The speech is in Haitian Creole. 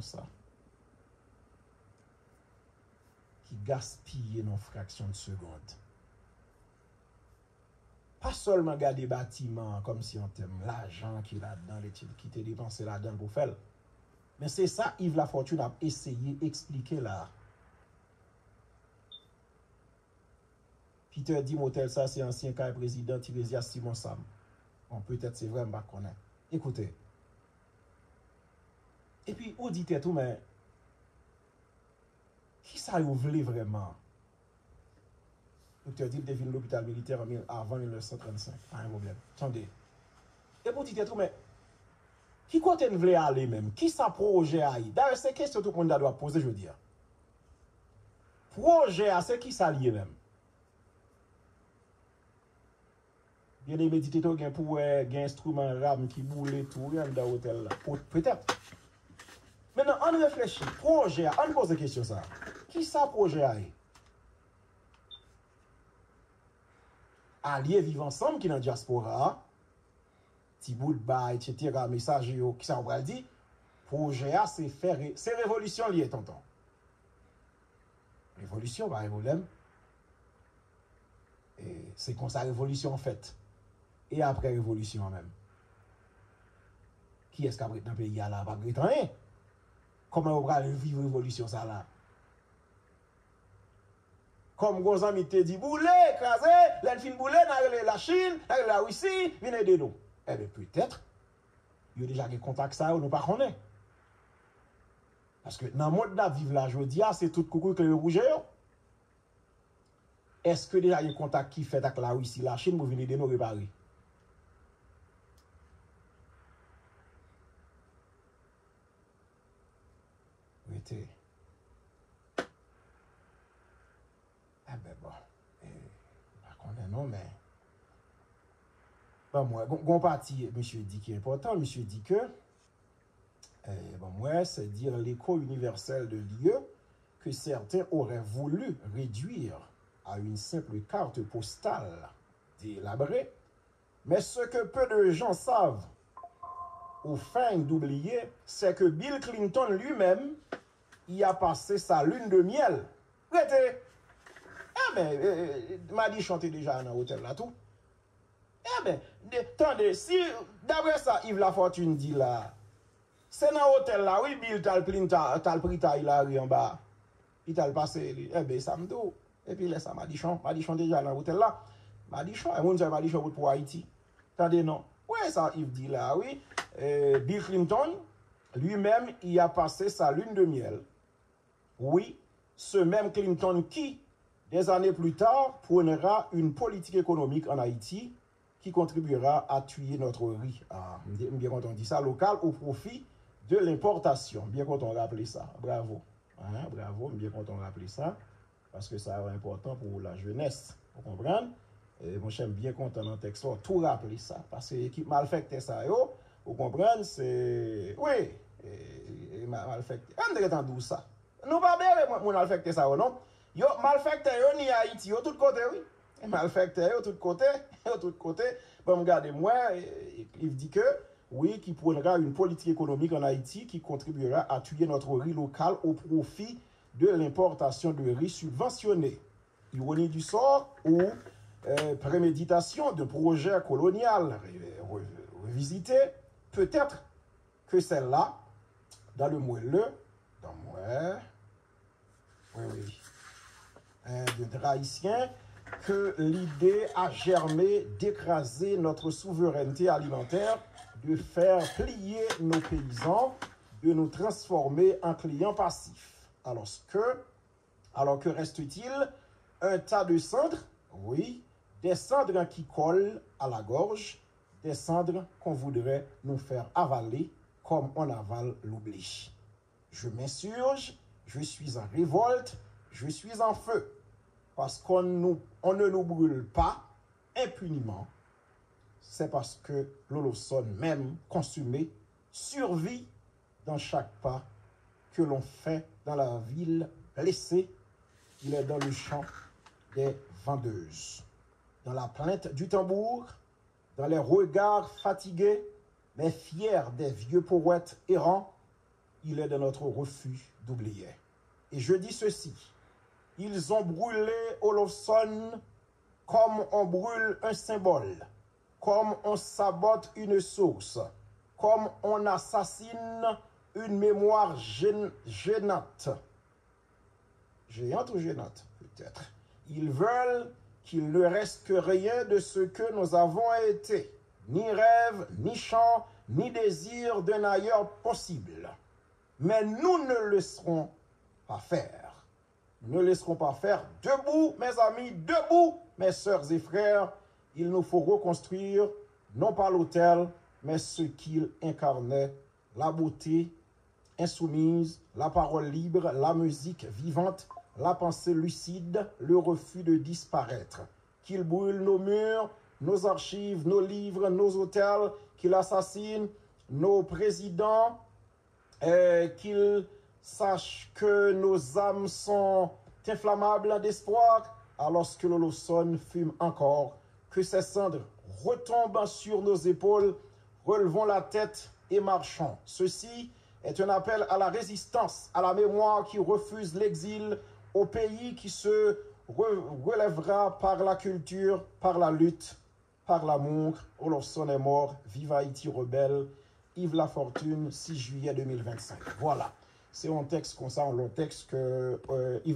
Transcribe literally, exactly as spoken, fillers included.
sa ki gaspiye nan fraksyon de segonn. Pa sèlman gade batiman an kòmsi an tèm lajan ki ladan l, etsetera, ki te depanse ladan l pou fè l. Men se sa Yves Lafortune ap eseye eksplike la a. Peter di m otèl sa se ansyen kay prezidan Tiresias Simon Sam. Bon, petèt se vre, m pa konnen. Ekoute. Epi ou di tèt ou, men kisa yo vle vrèman? Doktè di l te vin lopital militè an mil, avan mil nèf san trannsenk. Pa gen pwoblèm. Tande. Epi w di tèt ou, men ki kote n vle ale menm? Kisa pwojè a ye? Dayè, se kesyon tout moun ta dwe ap poze jodi a. Pwojè a, se kisa l ye menm? Byeneme di Tete w gen pou wè gen enstriman ram ki boule tou wi anndan otèl la. Po-, petèt. Mentnan, ann reflechi. Pwojè a, ann poze kesyon sa a. Kisa pwojè a ye? Alye Viv Ansanm ki nan dyaspora a, Ti Bout Ba, etsetera, Mesaje yo, kisa yo pral di? Pwojè a se fè re-, se revolisyon l ye, tonton. Revolisyon, pa gen pwoblèm. E se konsa revolisyon an fèt. E apre revolisyon an menm? Kiyès k ap ret nan peyi a la? P ap ret anyen. Kòman yo pral viv revolisyon sa la? Kòm gon zanmi k te di, boule, kraze, lè n fin boule, n a rele Lachin, n a rele Larisi, vin ede nou. Enben, petèt, yo deja gen kontak sa yo, nou pa konnen. Paske nan mond n ap viv la jodi a, se tout koukouy kle yo pou je yo. Èske deja gen kontak ki fèt ak Larisi, Lachin pou vin ede nou repare? Rete. Enben, bon. E, m pa konnen non, men. Bon, mwen, gon, gon pati, misye di ki enpòtan, misye di ke, e, bon, mwen, c'est dire l'écho universel de l'U E que certains auraient voulu réduire à une simple carte postale délabrée, mais ce que peu de gens savent ou feignent d'oublier, c'est que Bill Clinton lui-même y a passé sa lune de miel. Rete! Enben, e, e, Madichon te deja nan otèl la tou. Enben, de, tande, si, daprè sa Yves Lafortune di la, se nan otèl la, wi, Bill t al plin-, ta, t al prita Hillary anba. Li t al pase li. Enben, sa m di w. Epi lè sa, Madichon, Madichon te deja nan otèl la. Madichon, e moun sa Madichon vote pou Ayiti. Tande non. Wi, sa Yves di la, wi. E, Bill Clinton, lui-même, y a passé sa lune de miel. Oui, ce même Clinton qui, des années plus tard, prônera une politique économique en Haïti qui contribuera à tuer notre riz. Ah, m byen kontan w di sa, local au profit de l'importation. M byen kontan w raple sa. Bravo. Hein, bravo, m byen kontan w raple sa. Paske sa yo enpòtan pou lajenès. Ou konprann? E, monchè, m byen kontan nan tèks la, w tou raple sa. Paske ekip malfèktè sa yo, ou konprann, se, wi, e, e, ma-, malfèktè. An m te gentan di w sa. Nou pa bere moun, moun malfèktè sa yo, non. Yo, malfèktè yo ni Ayiti, yo tout kote, wi. Malfèktè yo tout kote, yo tout kote. Ban m gade m wè, e, Yves di ke, oui, qui prônera une politique économique en Haïti qui contribuera à tuer notre riz local au profit de l'importation de riz subventionné. Ironie du sort ou, euh, préméditation d'un projet colonial ré-, ré-, revisité, peut-être que celle-là, dans le moelleux, dans, ouais, oui, oui, euh, de Haïtiens, que l'idée a germé d'écraser notre souveraineté alimentaire, de faire plier nos paysans, de nous transformer en clients passifs. Alors que Alors que reste-t-il? Un tas de cendres, oui, des cendres qui collent à la gorge, des cendres qu'on voudrait nous faire avaler comme on avale l'oubli. Je m'insurge, je suis en révolte, je suis en feu. Parce qu'on nous, on ne nous brûle pas impunément, c'est parce que l'Olofsonn même consumé survit dans chaque pas que l'on fait dans la ville blessée, il est dans le chant des vendeuses. Dans la plainte du tambour, dans les regards fatigués, mais fiers des vieux poètes errants, il est de notre refus d'oublier. Et je dis ceci, ils ont brûlé Oloffson comme on brûle un symbole, comme on sabote une source, comme on assassine une mémoire gênante. Géante ou gênante, peut-être. Ils veulent qu'il ne reste que rien de ce que nous avons été, ni rêve, ni chant, ni désir d'un ailleurs possible. Mais nous ne laisserons pas faire. Nous ne laisserons pas faire. Debout, mes amis, debout, mes sœurs et frères. Il nous faut reconstruire, non pas l'autel, mais ce qu'il incarnait, la beauté insoumise, la parole libre, la musique vivante, la pensée lucide, le refus de disparaître. Qu'il brûle nos murs, nos archives, nos livres, nos autels, qu'il assassine nos présidents, euh, qu'il sache que nos âmes sont inflammables d'espoir, alors que l'Oloffson fume encore, que ses cendres retombent sur nos épaules, relevons la tête et marchons. Ceci est un appel à la résistance, à la mémoire qui refuse l'exil, au pays qui se re- relèvera par la culture, par la lutte, par l'amour. Oloffson est mort. Vive Haïti rebelle. Yves Lafortune, six juillet deux mille vingt-cinq. Voilà. Se yon tèks konsa, yon lon tèks ke euh, Yves